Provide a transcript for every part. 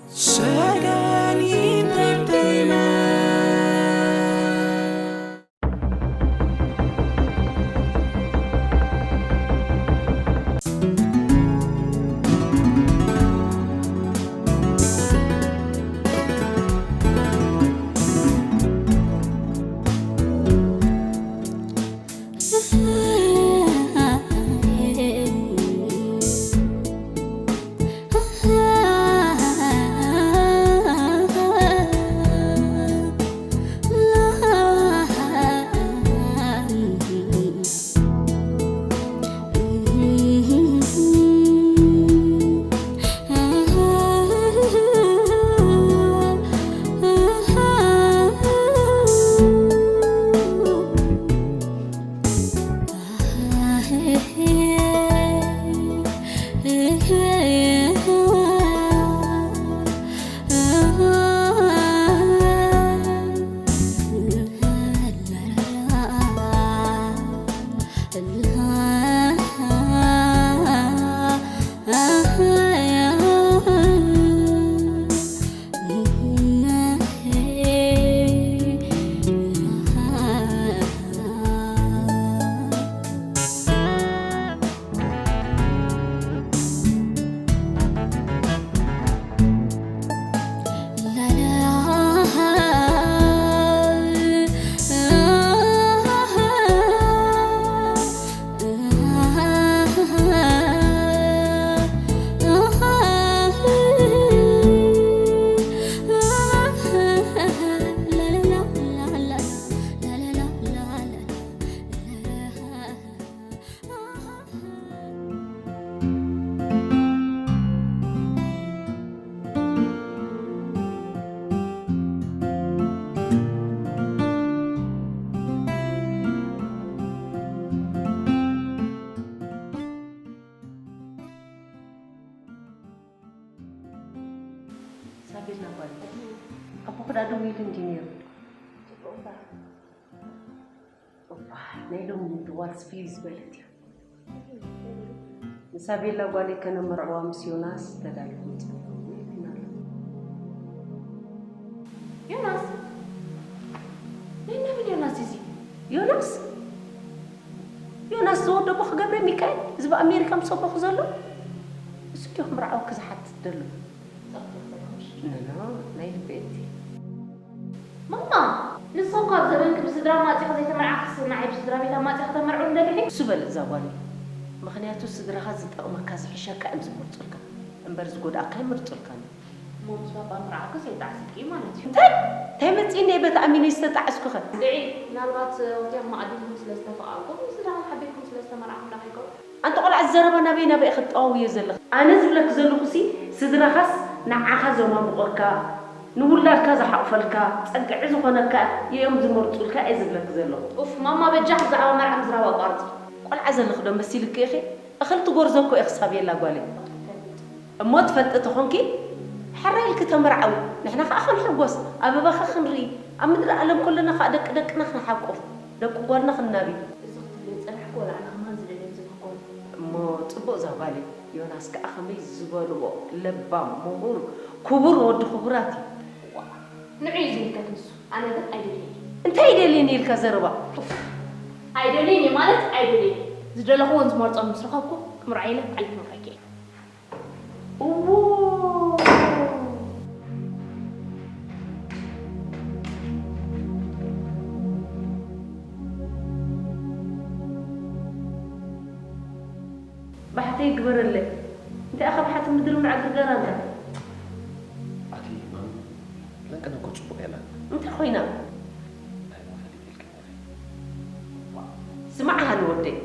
Sagan Entertainment. ሳቤላ ጓል፣ ኣቦኺ ደኣ ደዊሉ እንድዩ ነይሩ። ጽቡቕ እምበር። እዋይ፣ ናይ ሎሚ ምድዋልስ ፍልይ ዝበለት እያ። ንሳቤላ ጓለይ ከነመርዕዋ ምስ ዮናስ ተዳሊኹ ይጸንሑ። ዮናስ? ናይ መን ዮናስ እዚ? ዮናስ? ዮናስ ዝወደቦ ገብረ ሚካኤል፣ እዚ ብኣሜሪካ ምስ ኣቦኹ ዘሎ? እሱ ድዩ ክምርዓወኪ ዝሓትት ዘሎ? ኖ፣ ኖ፣ ናይ ልበይ እቲ። ማማ፣ ንስኺ እኮ ኣብ ዘበንኪ ብስድራ ማጺኺ ዘይተመርዓኺ፣ ንዓይ ብስድራ ቤት ኣማጺኺ ከተመርዕውኒ ደሊኺ? እሱ በል እዛ ጓለይ። ምኽንያቱ ስድራኻ ዝጠቕመካ ዝሕሸካ እዮም ዝመርጹልካ፣ እምበር ዝጎድኣካ ኣይመርጹልካን እዮም። እሞ ምስ ባባ ምርዓውክስ የጣዕሰኪ ማለት እዩ። እንታይ? እንታይ መጺእኒ እየ በቲ ኣሚነ ዝተጣዕስኩኸ? ጽግዒ፣ ምናልባት ሆቴል መኣዲ ኢልኩም ስለ ዝተፈቓቕኩም፣ ስድራኹም ሓቢርኩም ስለ ዝተመርዓኹም ዶ ከይከውን? ኣንቲ ቆልዓ፣ እዚ ዘረባ ናበይ ናበይ ኢኺ ትጠዋውዮ ዘለኺ? ኣነ ዝብለኪ ዘለኹሲ፣ ስድራኻስ ንዓኻ ዘማሙቐካ፣ ንውላድካ ዝሓቑፈልካ፣ ጸግዒ ዝኾነካ እዮም ዝመርጹልካ እየ ዝብለኪ ዘለኹ። ኡፍ፣ ማማ በጃኺ ብዛዕባ መርዓ ምዝራብ ኣቋርጺ። ቆልዓ ዘለኺ ዶ መሲልኪ ኢኺ? እኽሊ ትጎርዞ እኮ ኢኺ ሳቤላ ጓለይ። እሞ ትፈልጢ ተኾንኪ፣ ሕራይ ኢልኪ ተመርዓዊ፣ ንሕና ኸኣ ክንሕጎስ፣ ኣበባኸ ክንርኢ፣ ኣብ ምድሪ ኣለም ከለና ኸኣ ደቂ ደቅና ክንሓቁፍ፣ ደቂ ጓልና ክናብይ። እዚ ክትብልዮ ዝጸናሕኩ ወላ ኣነ ከማን ዝደልዮ ዝብለኩ። እሞ ጽቡቕ እዛ ጓለይ፣ ዮናስ ከኣ ከመይ ዝበልዎ ለባም፣ ምሁር፣ ክቡር ወዲ ክቡራት እዩ። ዋእ፣ ንዑ እዩ ዝምልከት ንሱ፣ ኣነ ግን ኣይደልዮን እየ። እንታይ ኣይደልዮን እየ ኢልካ ዘረባ? ኡፍ፣ ኣይደልዮን እየ ማለት ኣይደልዮን እየ። ዝደለኽዎን ዝመርጾን ምስ ረኸብኩ፣ ክምርዓው ኢለ ባዕለይ ክምርዓወኪ እየ። እዎ። ባሕተይ ግበረለይ። እንታይ ኢኻ ብሓቲ ምድሪ ምዕግርጋር ኣላ? ኣቲ ማሚ፣ ለንቅነ እኮ ጽቡቕ የላን። እንታይ ኮይና? ናይ ሞት ፈሊጥ ኢልኪ ሞት። ስማዕ ሃኒ ወደይ፣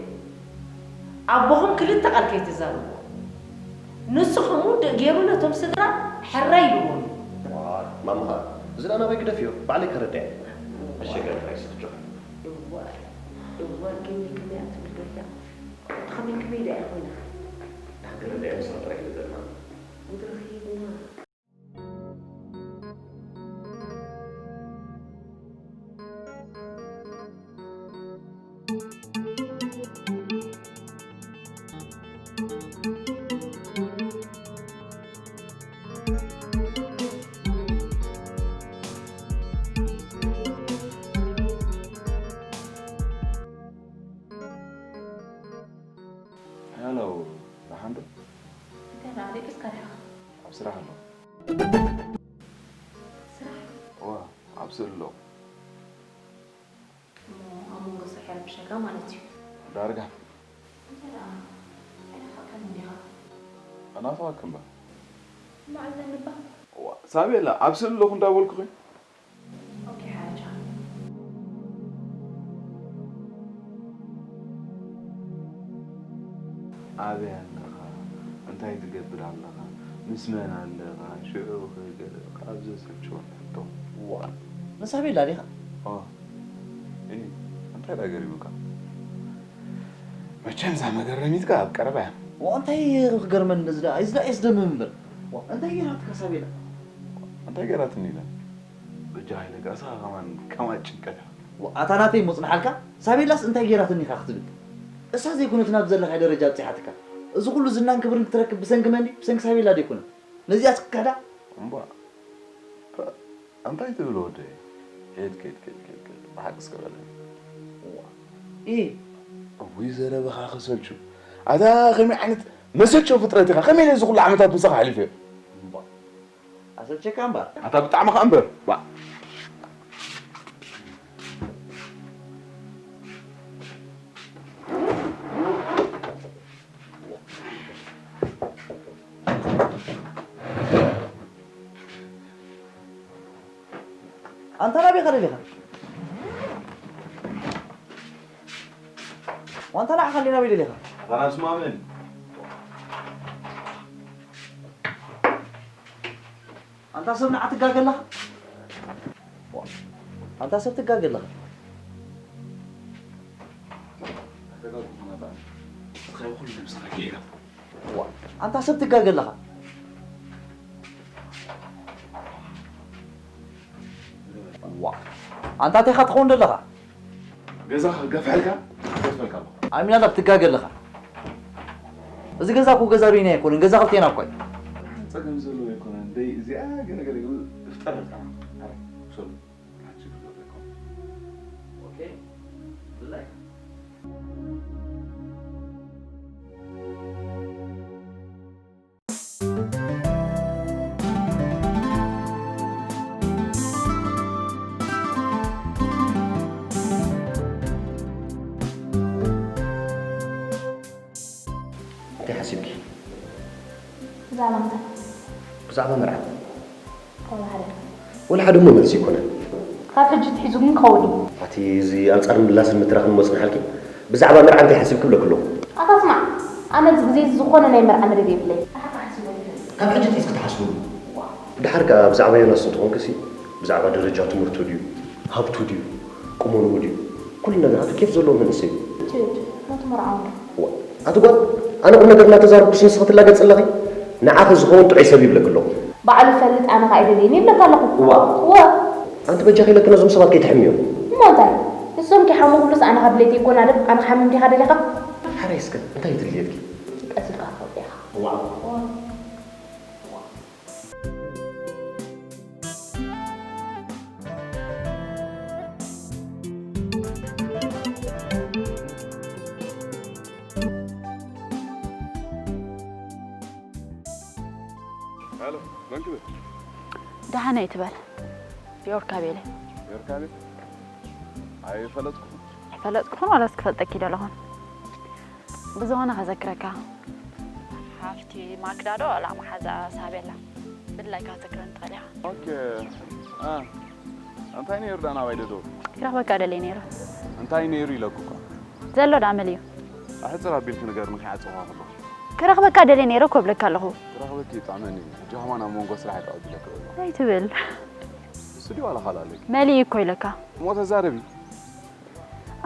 ኣቦኹም ክልተ ቃል ከይትዛረብዎ። ንስኹም ውድእ ገይሩ ነቶም ስድራ ሕራይ ኢልዎም እዩ። ዋይ፣ ማማ ኸኣ፣ እዚ ደኣ ናበይ ግደፍዮ? ባዕለይ ከረድእ። መሸገር ጥራይ ስኽጆ። እዋይ፣ እዋይ፣ ከመይ፣ ከመይ ኣትብል ዶ እያ? እቲ ከመይ፣ ከመይ ደኣ ኮይና? ዳሕገረ ደኣ ምስራ ጥራይ ግደፍና። ጉድሪ ኺድና። ደቂስካ ዲኻ? ኣብ ስራሕ ኣለኹ። ስራሕ? እዋ፣ ኣብ ስእሊ ኣለኹ። እሞ ኣብ መንጎ ስራሕ የረብሸካ ማለት እዩ። ዳርጋ። እንታይ ደኣ? ኣይናፈቕካን እንዲኻ? እናፈቐካ እምበር። እሞ ዓብለኒ እባ። እዋ፣ ሳቤላ፣ ኣብ ስእሊ ኣለኹ እንዳበልኩኺ። ኦኬ፣ ሓረቻ። ኣበይ ኣለኻ? እንታይ ትገብር ኣለኻ? ምስ መን ኣለኻ? ሽዑ ኸ ገለ ኣብ ዘሰልችወኒ ሕቶ። ዋ፣ ንሳቤላ ዲኻ? ኦ፣ እይ፣ እንታይ ደኣ ገሪሙካ? መቸም እዛ መገረሚትካ ኣብ ቀረባ እያ። ዋ፣ እንታይ ክገርመኒ እዚ ደኣ? እዚ ደኣ የስደምም እምበር። ዋ፣ እንታይ ገይራትካ ሳቤላ? እንታይ ገይራትኒ ኢለ? በጃኻ ኢለካ፣ እሳ ከማን ከማን ጭንቀት ኢኻ። ዋ፣ ኣታ ናተይ እሞ ጽንሓልካ፣ ሳቤላስ እንታይ ገይራትኒ ኢኻ ክትብል? እሳ ዘይኮነት ናብ ዘለኻዮ ደረጃ ኣብጺሓትካ። እዚ ኩሉ ዝናን ክብርን ክትረክብ ብሰንኪ መን ድዩ? ብሰንኪ ሳቤላ ዶ ኣይኮነን? ነዚኣስ ክትክሕዳ? እምቧ፣ ፐ፣ እንታይ ትብል ወደይ? ኬድ፣ ኬድ፣ ኬድ፣ ኬድ፣ ኬድ፣ ብሓቂ እስከ በለኒ። ዋ፣ ኢ። እውይ ዘረባኻ ከሰልቹ። ኣታ ከመይ ዓይነት መሰልቸው ፍጥረት ኢኻ? ከመይ ኢለ እዚ ኩሉ ዓመታት ምሳኻ ሓሊፈ? እምቧ። ኣሰልቸካ እምበር። ኣታ ብጣዕሚ ኸኣ እምበር። ባ። ኣንታ ናበይ ኸደ ዲኻ? ዋንታ ንዓኻ እንዴ ናበይ ደሊኻ? ኣታ ናብ ስማምን። ኣንታ ሰብ ንዓ ትጋገ ኣለኻ? ኣንታ ሰብ ትጋገ ኣለኻ? ኣተጋጉ ኹናታ። እስኻ ይኹን ነብስኻ ጌጋ። ዋ፣ ኣንታ ሰብ ትጋገ ኣለኻ? ዋ፣ ኣንታ ቴኻ ትኸውን ደለኻ? ገዛኻ ገፍሐልካ፣ ገፍፈልካ ኣለኹ። ኣሚና ናብ ትጋገ ኣለኻ። እዚ ገዛ እኮ ገዛ ሩይና ኣይኮነን፣ ገዛ ክልቴና እኮ እዩ። ጸገም ዘለዎ ኣይኮነን። ደይ እዚኣ ገለ ገለ ይፍጠረልካ። ኣረ፣ ሶሪ። ሓንቲ ችግር ዘለካ። ኦኬ። ብላይ። እንታይ ሓሲብኪ? ብዛዕባ እንታይ? ብዛዕባ መርዓ። ወላ ሓደ። ወላ ሓደ እሞ መልሲ ኣይኮነን። ካብ ሕጂ ኣትሒዙ ግን ክኸውን እዩ። ኣቲ እዚ ኣንጻር ምላስን ምትራኽን እሞ ጽንሓልኪ። ብዛዕባ መርዓ እንታይ ሓሲብኪ እብለኪ ኣለኹ። ኣታ ስማዕ፣ ኣነ ኣብዚ ግዜ እዚ ዝኾነ ናይ መርዓ መደብ የብለይ። ካብ ሕጂ ኣትሒዝኪ ትሓስብሉ። ደሓር ከኣ ብዛዕባ ዮናስ እንተኾንክሲ፣ ብዛዕባ ደረጃ ትምህርቱ ድዩ፣ ሃብቱ ድዩ፣ ቁመንኡ ድዩ፣ ኩሉ ነገራቱ ኬፍ ዘለዎ መንእሰይ እዩ። ችድ፣ ሞት መርዓውን ዶ? ዋ፣ ኣቲ ጓል፣ ኣነ ቁም ነገር እናተዛረብኩስ ንስኺ ትላገጺ ኣለኺ? ንዓኺ ዝኸውን ጥዑይ ሰብ ይብለኪ ኣለኹ። ባዕሉ ይፈልጥ፣ ኣነ ኸኣ ኣይደልይን ይብለካ ኣለኹ። ዋ። ዋ። ኣንቲ በጃኺ ኢለኪ ነዞም ሰባት ከይትሕምዮም። እሞ እንታይ? ንሶም ከይሓሙ ክብሉስ ኣነ ካብ ድሌተይ ይጎናደብ፣ ኣነ ክሓምም ዲኻ ደሊኻ? ሓራይ እስከ፣ እንታይ እዩ ድልየትኪ? ቀስ ኢልካ ክትፈልጦ ኢኻ። ዋ። ዋ። ሄሎ፣ መን ክብል? ደሓን ኣይትበል። ዮርካቤል። ዮርካቤል? ኣይፈለጥኩኹን። ኣይፈለጥኩኹን ዋላስ ክፈልጠኪ ደለኹን? ብዝኾነ ከዘክረካ፣ ሓፍቲ ማክዳ ዶ ዋላ መሓዛ ሳቤላ? ብድላይካ ክትዘክረኒ ትኽእል ኢኻ። ኦኬ። አ፣ እንታይ ነይሩ ደኣ ናባይ ደዶ? ክረኽበካ ደልየ ነይሩ። እንታይ ነይሩ ኢለኩ እኳ። ዘሎ ደኣ መን እዩ? ኣሕጽር ኣቢልኪ ንገርኒ ከይዓጸኹዋ ከለኹ። ክረኽበካ ደልየ ነይረ እኮ እብለካ ኣለኹ። ክረኽበኪ ይጥዕመኒ። ሕጂ ከማን ኣብ መንጎ ስራሕ እዩ ኣቢለኪ ዘሎ። እንታይ ትብል? ንሱ ድዩ ዋላ ካልእ ኣለኪ? መሊኡ እኮ ኢለካ። እሞ ተዛረቢ።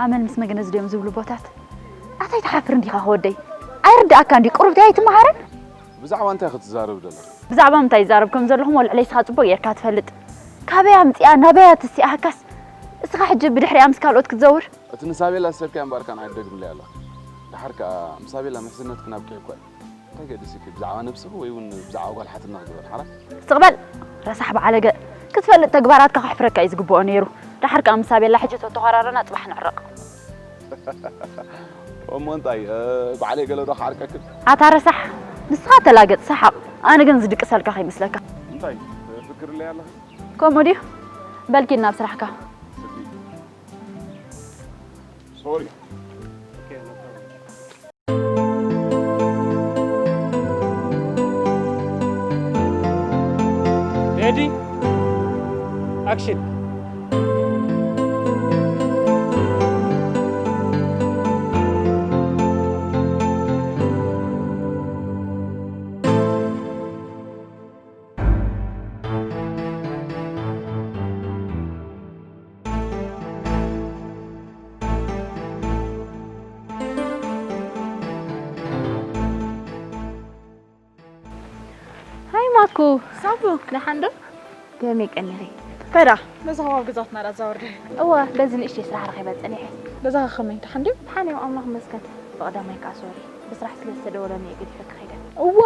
ኣመል ምስ መግነዝ ድዮም ዝብሉ ቦታት? ኣታይ ትሓፍር እንዲኻ ከወደይ? ኣይርድኣካ እንዲ ቁሩብ ድያ ኣይትመሃረን? ብዛዕባ እንታይ ክትዛረብ ደለኻ? ብዛዕባ ምንታይ ይዛረብ ከም ዘለኹ እሞ ልዕለይ እስኻ ጽቡቕ ጌርካ ትፈልጥ። ካበይ ኣምጺኣ ናበይ ኣትሲኣካስ? እስኻ ሕጂ ብድሕሪኣ ምስ ካልኦት ክትዘውር? እቲ ንሳቤላ ዝሰብክያ እምበኣር ከኣ ኣይትደግምለይ ኣለኻ። ደሓር ከኣ ምስ ሳቤላ ምሕዝነትክን ኣብቂዑ እኳ እዩ። እንታይ ገድስኪ ብዛዕባ ነብስኺ ወይ እውን ብዛዕባ ጓል ሓትንኺ ግበር ሓራ። ስቕ በል ረሳሕ በዓለገ። ክትፈልጥ ተግባራትካ ከሕፍረካ እዩ ዝግብኦ ነይሩ። ደሓር ከኣ ምስ ሳቤላ ሕጂ ተተኾራረና ጽባሕ ንዕረቕ። እሞ እንታይ፣ እ፣ ባዕለይ ገለ ዶ ክዓርቀክን? ኣታ ረሳሕ፣ ንስኻ ተላገጽ፣ ሰሓቕ። ኣነ ግን ዝድቅሰልካ ከይመስለካ። እንታይ ትፍክርለይ ኣለኺ? ከምኡ ድዩ? በልኪ ናብ ስራሕካ። ሶሪ። ሬዲ? ኣክሽን። ሃይ ማኩ። ሳቡ። ደሓን ዶ? ከመይ ቀኒኺ? ከዳ፣ በዛ ከባቢ ገዛትና ዳ ዛወርደ። እወ፣ በዚ ንእሽተይ ስራሕ ረኺበ ጸኒሐ። ገዛኻ ከመይ፣ ደሓን ድዩ? ደሓን እየ፣ ኣምላኽ ይመስገን። ብቐዳማይ ከኣ ሶሪ፣ ብስራሕ ስለ ዝተደወለኒ እየ ገዲፈኪ ከይደ። እዋ፣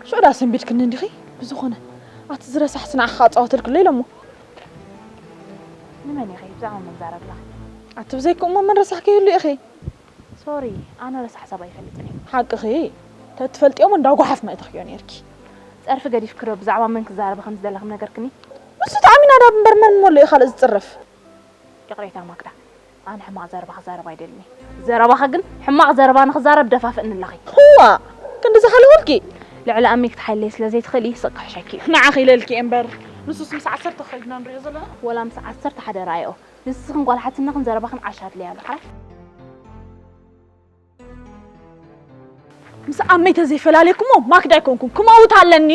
ሽዑ ዳ ሰንቢድክኒ እንዲኺ? ብዝኾነ፣ ኣቲ ዝረሳሕስ ንዓኻ ክጻወተልኪ ኣሎ ኢለ እሞ። ንመን ኢኺ ብዛዕባ መን ትዛረቢ ኣለኺ? ኣቲ ብዘይክኡ እሞ መን ረሳሕ ከይህሉ ኢኺ? ሶሪ፣ ኣነ ረሳሕ ሰብ ኣይፈልጥን እየ። ሓቅኺ፣ ተትፈልጥዮ እሞ እንዳ ጓሓፍ ምእተኽዮ ነይርኪ። ጸርፊ ገዲፍኪ ዶ ብዛዕባ መን ክትዛረቢ ከም ዝደለኺ ምነገርክኒ? ንሱ ጣዕሚ ናዳብ እምበር መን እሞ ኣሎ እዩ ካልእ ዝጽርፍ? ይቕሬታ ማክዳ፣ ኣነ ሕማቕ ዘረባ ክዛረብ ኣይደልን እየ። ዘረባኺ ግን ሕማቕ ዘረባ ንኽዛረብ ደፋፍእኒ ኣለኺ። ህዋ! ክንዲ ዝሓለወልኪ! ልዕሊ ኣመይ ክትሓይለይ ስለ ዘይትኽእሊ ስቕ ክሕሸኪ እዩ። ንዓኺ ኢለልኪ እየ እምበር፣ ንሱስ ምስ ዓሰርተ ከይድና ንሪኦ ዘለና። ወላ ምስ ዓሰርተ ሓደ ረኣይኦ። ንስኽን ጓል ሓትነኽን ዘረባኽን ዓሻ ኣድለያሉ ሓራይ። ምስ ኣመይ ተዘይፈላለየኩሞ ማክዳ ኣይኮንኩን፣ ክመውት ኣለኒ።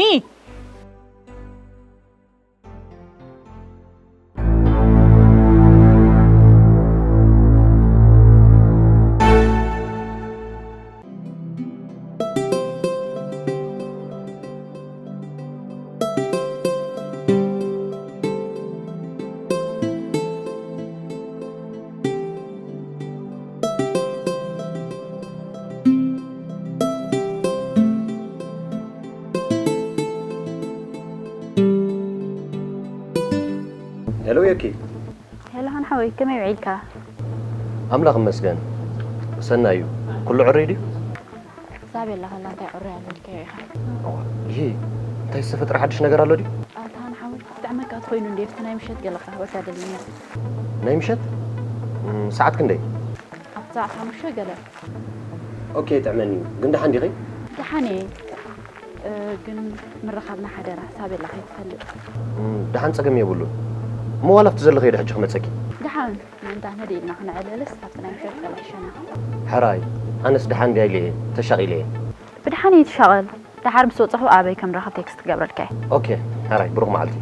ሄሎ የኪ። ሄሎ ሃን ሓወይ፣ ከመይ ውዒልካ? ኣምላኽ ይመስገን። ሰናይ እዩ። ኩሉ ዕሩይ ድዩ? ሳቤላ ከላ እንታይ ዕሩይ ኣሎ ኢልካዮ ኢኻ? እዋ፣ ይሄ እንታይ ዝተፈጥረ ሓድሽ ነገር ኣሎ ድዩ? ኣታ ሃን ሓወይ፣ ክጥዕመካ ተኾይኑ እንዴ፣ ብቲ ናይ ምሸት ገለ ክረኽበካ ደሊና። ናይ ምሸት? እም፣ ሰዓት ክንደይ? ኣብቲ ሰዓት ሓሙሽተ ገለ። ኦኬ፣ ጥዕመኒ እዩ። ግን ደሓን ዲኺ? ደሓን እየ። እ፣ ግን ምርኻብና ሓደራ፣ ሳቤላ ከይትፈልጥ። እም፣ ደሓን ጸገም የብሉን። እሞ ዋላ ኣብቲ ዘለኽዮ ዶ ሕጂ ክመጸኪ? ደሓን፣ ምእንታን ህድእ ኢልና ክንዕልልስ፣ ኣብቲ ናይ ምሸት ተበላሽና። ሕራይ፣ ኣነስ ደሓን ድያ ኢለ እየ፣ ተሻቒለ እየ። ብደሓን እየ ትሻቐል። ደሓር ምስ ወጻኹ ኣበይ ከም ረኽብ ቴክስት ክገብረልካ እየ። ኦኬ፣ ሕራይ፣ ብሩኽ መዓልቲ።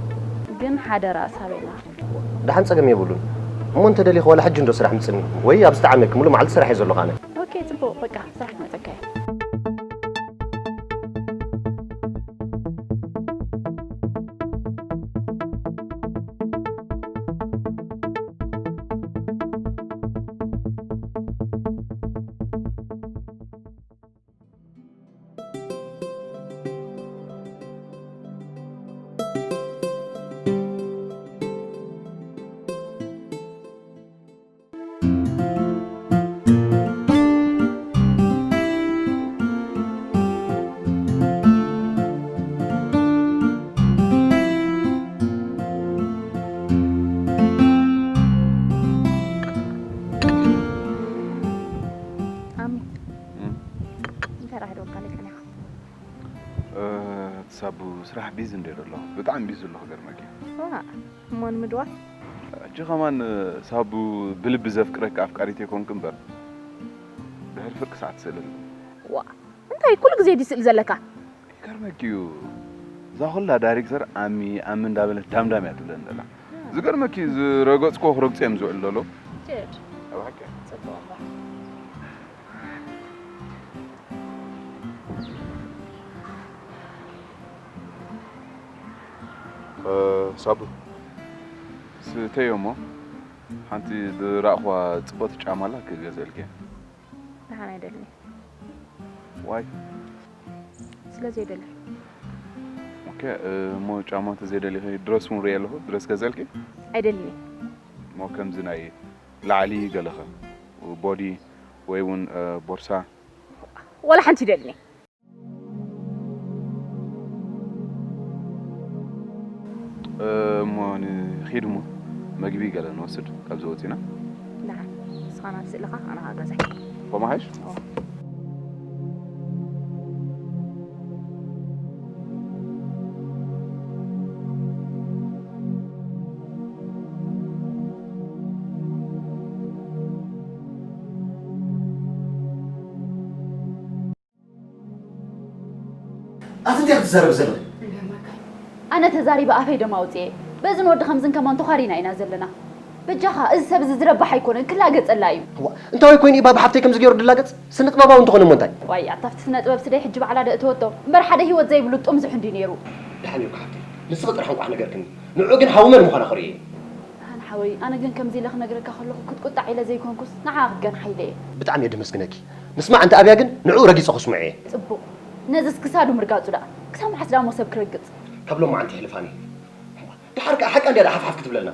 ግን ሓደራ፣ ሳቤላ። ደሓን ጸገም የብሉን። እሞ እንተ ደሊኺ ዋላ ሕጂ እንዶ ስራሕ ምጽኒ፣ ወይ ኣብ ዝጠዓመኪ፣ ሙሉ መዓልቲ ስራሕ እየ ዘለኹ ኣነ። ኦኬ፣ ጽቡቕ፣ በቃ፣ ስራሕ ክመጸካ እየ። ኣሚ፣ እም። እንታይ ረኺብካ ለኪ ዲኻ? እ፣ ሳቡ ስራሕ ቢዚ እንድየ ዘለኹ። ብጣዕሚ ቢዚ ኣለኹ ገርመኪ። ዋእ፣ እሞ ንምድዋል? ሕጂ ከማን ሳቡ ብልቢ ዘፍቅረኪ ኣፍቃሪት ኣይኮንኩ እምበር፣ ድሕሪ ፍርቂ ሰዓት ትስእለኒ። ዋእ፣ እንታይ ኩሉ ግዜ ድዩ ስእሊ ዘለካ? ይገርመኪ እዩ። እዛ ኩላ ዳይሬክተር ኣሚ፣ ኣሚ እንዳበለት ዳምዳም እያ ትብለኒ ዘላ። ዝገርመኪ ዝረገጽኮ ክረግጽ እዮም ዝውዕል ዘሎ። ጀድ። ኣብ ሓቂ። ጽቡቕ እምበር። እ፣ ሳቡ። ስተዮ እሞ ሓንቲ ዝረእኽዋ ጽብቕቲ ጫማ ኣላ ክገዝአልኪ እየ። ደሓን ኣይደልን። ዋይ? ስለ ዘይደሊ። ኦኬ፣ እ፣ እሞ ጫማ እንተዘይደሊኺ ድረስ እውን ርእየ ኣለኹ። ድረስ ገዝአልኪ? ኣይደልን። እሞ ከምዚ ናይ ላዕሊ ገለኸ? ቦዲ ወይ እውን፣ እ፣ ቦርሳ? ዋላ ሓንቲ ይደልን። እሞ ንኺድ እሞ መግቢ ገለ ንወስድ ካብዚ ወፂና። ደሓን፣ ንስኻ ናብ ስእልኻ፣ ኣነ ኸዓ ገዛይ። ከምኡ ሓይሽ? ኣቲ እንታይ ክትዛረብ ዘለኺ? ኣነ ተዛሪበ ኣፈይ ደም ኣውፅኤ። በዝን ወዲ ከምዝን ከማን ተዃሪና ኢና ዘለና። በጃኻ፣ እዚ ሰብ እዚ ዝረባሕ ኣይኮነን፣ ክላገፀላ እዩ። እዋ፣ እንታይ ወይ ኮይኑ ባብ ሓፍተይ ከምዚ ገይሩ ድላገፅ? ስነ ጥበባዊ እንተኾነ እሞ እንታይ? ዋይ፣ ኣታ ኣብቲ ስነ ጥበብ ስደይ ሕጂ ባዕላ ዶ እተወቶ? እምበር ሓደ ህይወት ዘይብሉ ጥምዙሕ እንድዩ ነይሩ። ደሓን እዩ ሓፍተይ፣ ንስኺ ጥራሕ እንቋዕ ነገርክኒ። ንዑ ግን ሓዊ መን ምዃና ክርኢ እየ። ደሓን ሓወይ፣ ኣነ ግን ከምዚ ኢለ ክነግረካ ከለኹ ክትቁጣዕ ኢለ ዘይኮንኩስ፣ ንዓኻ ክትገንሓ ኢለ እየ። ብጣዕሚ እየ ደመስግነኪ። ምስማዕ እንተ ኣብያ ግን ንዑ ረጊጸ ክስምዖ እየ። ጽቡቕ። ነዝስ ክሳዱ ምርጋጹ ደኣ። ክሳብ መዓስ ደኣ እሞ ሰብ ክረግጽ? ካብ ሎማዓንቲ የሕልፋኒ። ድሓር ከኣ ሓቃ እንድያ ደኣ ሓፍሓፍ ክትብለልና።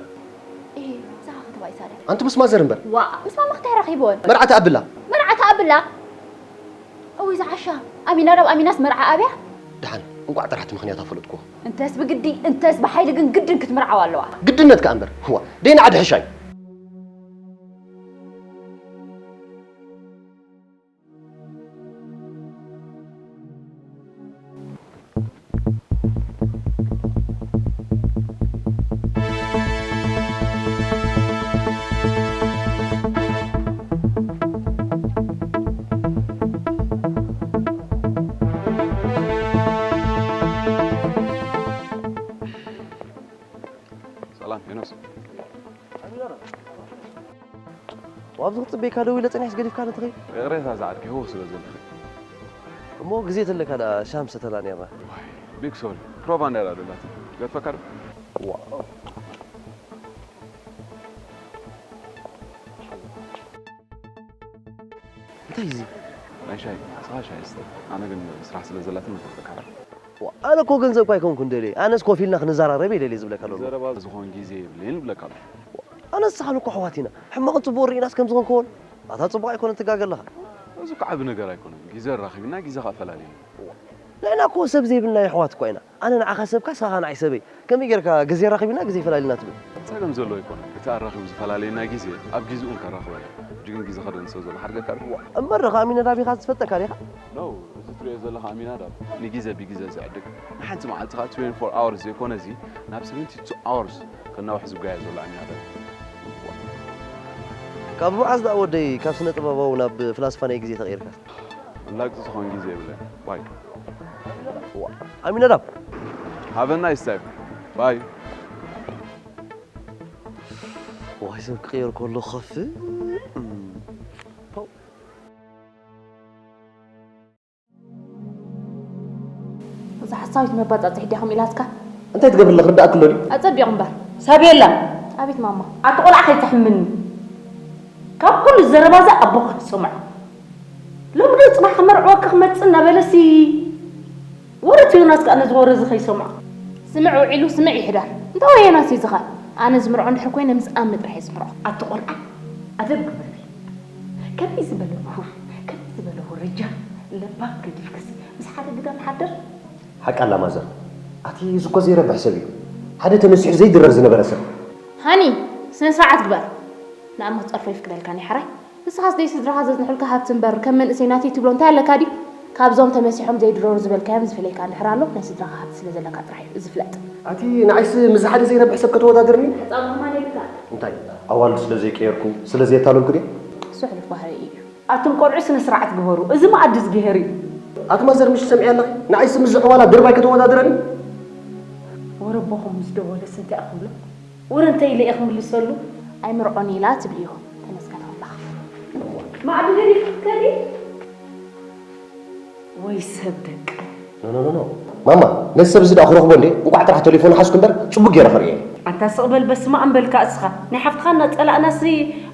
እሂ፣ ብዛዕባ ክትባይ ሳለ። ኣንቲ ምስ ማዘር እምበር። ዋእ፣ ምስ ማማ ክታይ ረኺብወን? መርዓ ተኣብላ። መርዓ ተኣብላ? እውይ፣ ዝዓሻ። ኣሚናዳብ ኣሚናስ መርዓ ኣብያ? ደሓን፣ እንቋዕ ጥራሕ እቲ ምኽንያት ኣፈለጥኩዎ። እንተስ ብግዲ፣ እንተስ ብሓይሊ ግን ግድን ክትምርዓው ኣለዋ። ግድነት ከኣ እምበር። ህዋ፣ ደይና ዓዲ ሕሻይ። ሰላም ሄኖስ። ኣብዚ ክጽበየካ ደው ኢለ ጸኒሐስ ገዲፍካኒ ትኸይድ? ይቕሬታ ዝዓርከይ፣ ህውኽ ስለ ዘለኹ። እሞ ግዜ ተለካ ደኣ ሻም ሰተላ ኔርና። ዋይ፣ ቢግ ሶሪ። ፕሮቫ እንዳይራ ደላት። ገድፈካ ዶ? ዋ። እንታይ እዚ? ናይ ሻሂ፣ ንስኻ ሻሂ ስተ። ኣነ ግን ስራሕ ስለ ዘላትኒ ክኸፍተካ። ዋ፣ ኣነ እኮ ገንዘብ እኳ ኣይኮንኩን ደልየ። ኣነስ ኮፍ ኢልና ክንዘራረብ እየ ደልየ ዝብለካ ዘሎ። ዘረባ ዝኾን ግዜ የብለይን እብለካ ኣለኹ። ኣነስ ንስኻን እኮ ኣሕዋት ኢና። ሕማቕን ጽቡቕን ርኢናስ ከም ዝኾን ክኾን። ኣታ ጽቡቕ ኣይኮነን ትጋገ ኣለኻ። እዚ እኮ ዓቢ ነገር ኣይኮነን። ግዜ ኣራኺብና፣ ግዜ ከኣ ፈላሊና። ንሕና እኮ ሰብ ዘይብልና ኣሕዋት እኳ ኢና። ኣነ ንዓኻ ሰብካ፣ ንስኻ ከኣ ንዓይ ሰበይ። ከመይ ጌርካ ግዜ ኣራኺብና፣ ግዜ ፈላሊና ትብል? ጸገም ዘለዎ ኣይኮነን። እቲ ኣራኺቡ ዝፈላልየና ግዜ ኣብ ግዜኡ ከራኽበና። ሕጂ ግን ግዜ ከደንስሶ ዘሎ ሓርገካ ዶ? እምበር ኸኣ ኣሚነዳብ ኢኻ ዝፈልጠካ ዲኻ? ኖ፣ እዚ ትሪኦ ዘለኻ ኣሚናዳብ ንግዜ ብግዜ ዝዕድግ፣ ንሓንቲ መዓልቲ ኸኣ ትዌንቲ ፎር ኣወርስ ዘይኮነ፣ እዚ ናብ ሰቨንቲ ቱ ኣወርስ ከናውሕ ዝጓየ ዘሎ ኣሚናዳብ። ካብ መዓዝ ደኣ ወደይ ካብ ስነ ጥበባዊ ናብ ፍላስፋ ናይ ግዜ ተቐይርካ? ላግጺ ዝኾን ግዜ የብለይን። ባይ። ኣሚናዳብ። ሃቭ አ ናይስ ታይም። ባይ። ዋይ ሰብ ክቕየር ከሎ ኸፍ። ፖው። እዛ ሓሳዊት መባጻጽሒ ድያ ከምኡ ኢላትካ? እንታይ ትገብር ኣለኺ? ርዳእኪ ኣሎ ድዩ? ኣጸቢቑ እምበር። ሳቤላ! ኣቤት ማማ። ኣቲ ቆልዓ ከይትሕምኒ። ካብ ኩሉ ዘረባዛ ኣቦኺ ክሰምዖ። ሎሚ ዶ ጽባሕ ክመርዕወኪ ክመጽእ እናበለሲ ወረ እቲ ዮናስ ከኣ ነዚ ወረ እዚ ከይሰምዖ። ስምዕ ውዒሉ ስምዕ ይሕደር። እንታይ ወረ ዮናስ እዩ ዝኻ? ኣነ ዝምርዖ እንድሕር ኮይነ ምስ ኣሚ ጥራሕ እየ ዝምርዖ። ኣቲ ቆልዓ ኣደብ ግበሪ። ከምዚ ዝበለ ምሁር፣ ከምዚ ዝበለ ወረጃ ለባም ገዲፍክሲ ምስ ሓደ ግዳም ሓደር። ሓቃ ኣላ ማዘር። ኣቲ እዚ እኮ ዘይረብሕ ሰብ እዩ። ሓደ ተነሲሑ ዘይድረር ዝነበረ ሰብ። ሃኒ፣ ስነ ስርዓት ግበር። ንኣሚ ክጸርፎ ይፍቅደልካን እዩ ሓራይ። ንስኻስ ደይ ስድራኻ ዘጽንሑልካ ሃብቲ እምበር ከም መንእሰይ ናተይ ትብሎ እንታይ ኣለካ ድዩ? ካብዞም ተመሲሖም ዘይድረሩ ዝበልካዮም ዝፍለየካ እንድሕር ኣሎ ናይ ስድራኻ ሃብቲ ስለ ዘለካ ጥራሕ እዩ። እዚ ፍለጥ። ኣቲ ንዓይስ ምስ ሓደ ዘይረብሕ ሰብ ከተወዳድርኒ? ሕጻን ከማን የብልካ። እንታይ? ኣዋልድ ስለ ዘይቀየርኩ፣ ስለ ዘየታለልኩ ድየ? እሱ ሕሉፍ ባህሪ እዩ። ኣቱም ቆልዑ ስነ ስርዓት ግበሩ። እዚ መኣዲ እዝግሄር እዩ። ኣቲ ማዘር ምሽ ሰምዒ ኣለኺ? ንዓይስ ምስ ዝሕዋላ ድርባይ ከተወዳድረኒ? ወረ ኣቦኹም ምስ ደወለስ እንታይ ኢኹም? ወረ እንታይ ኢለ እየ ክምልሰሉ? ኣይምርዖን ኢላ ትብልዮ። ተመስገን ኣምላኽ። ማዕዱ ገዲፍኪ ክትከዲ? ወይ ሰብ ደቂ። ኖ፣ ኖ፣ ኖ፣ ኖ። ማማ፣ ነዚ ሰብ እዚ ደኣ ክረኽቦ እንዴ? እንቋዕ ጥራሕ ቴሌፎን ሓዝኩ እምበር፣ ጽቡቕ ገይረ ክርእዮ። ኣንታ ስቕ በል፣ በስመ ኣብ በልካ እስኻ። ናይ ሓፍትኻ እናጸላእናሲ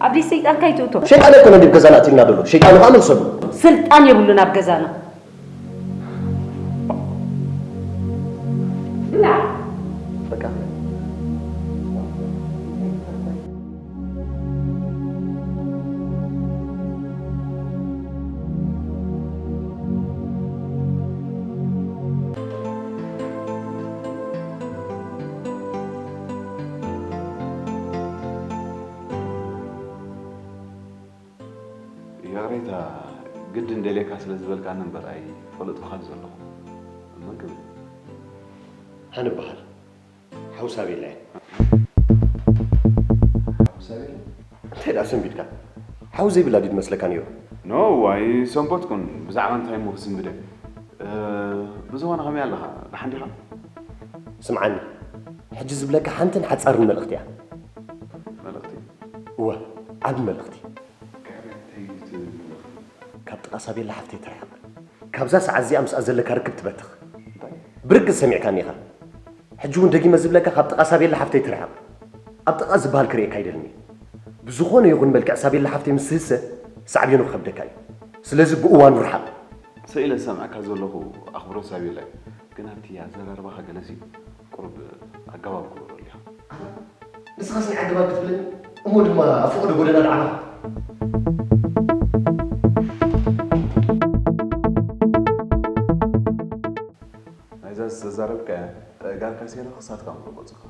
ኣብ ደይ ሰይጣንካ ኣይትእቶ። ሸይጣን ኣይኮነን ድዩ ገዛና ኣትዩና ዘሎ? ሸይጣኑ ኸኣ መልሰሉ። ስልጣን የብሉን ኣብ ገዛና። ብላዕ። በቃ። ግድን ደልየካ ስለ ዝበልካኒ እምበር ኣይፈለጥኩኻን ዘለኹ። እመን ክብል። ሃንበሃል ሓውሳቤላ እየ። ሓውሳቤላ? እንታይ ደኣ ሰንቢድካ? ሓው ዘይብላ ድዩ ትመስለካ ነይሩ? ኖ፣ ኣይሰንበድኩን። ብዛዕባ እንታይ እሞ ክስንብደ? እ፣ ብዝኾነ ከመይ ኣለኻ? ደሓን ዲኻ? ስምዓኒ፣ ሕጂ ዝብለካ ሓንትን ሓጻርን መልእኽቲ እያ። መልእኽቲ? እወ፣ ዓቢ መልእኽቲ። ካብ ጥቓ ሳቤላ ሓፍተይ ትርሓቕ። ካብዛ ሰዓት እዚኣ ምስኣ ዘለካ ርክብ ትበትኽ። ብርግጽ ሰሚዕካኒ ኢኻ። ሕጂ እውን ደጊመ ዝብለካ ካብ ጥቓ ሳቤላ ሓፍተይ ትርሓቕ። ኣብ ጥቓ ዝበሃል ክርእየካ ኣይደልን እየ። ብዝኾነ ይኹን መልክዕ ሳቤላ ሓፍተይ ምስ ትህሰ ሳዕቤኑ ክኸብደካ እዩ። ስለዚ ብእዋኑ ርሓቕ። ስኢለ ዝሰምዐካ ዘለኹ ኣኽብሮት ሳቤላ እዩ። ግን ኣብቲ ኣዘራርባኻ ገለሲ ቁሩብ ኣገባብ ግበረሉ ኢኻ። ንስኻስ ናይ ኣገባብ ክትብለኒ እሞ ድማ ኣብ ፍቕዶ ጎደና ደዓኻ። ናይዛ ዝተዛረብካያ ጋርካ ሴራ ክሳትካ ምረቆጽኻ።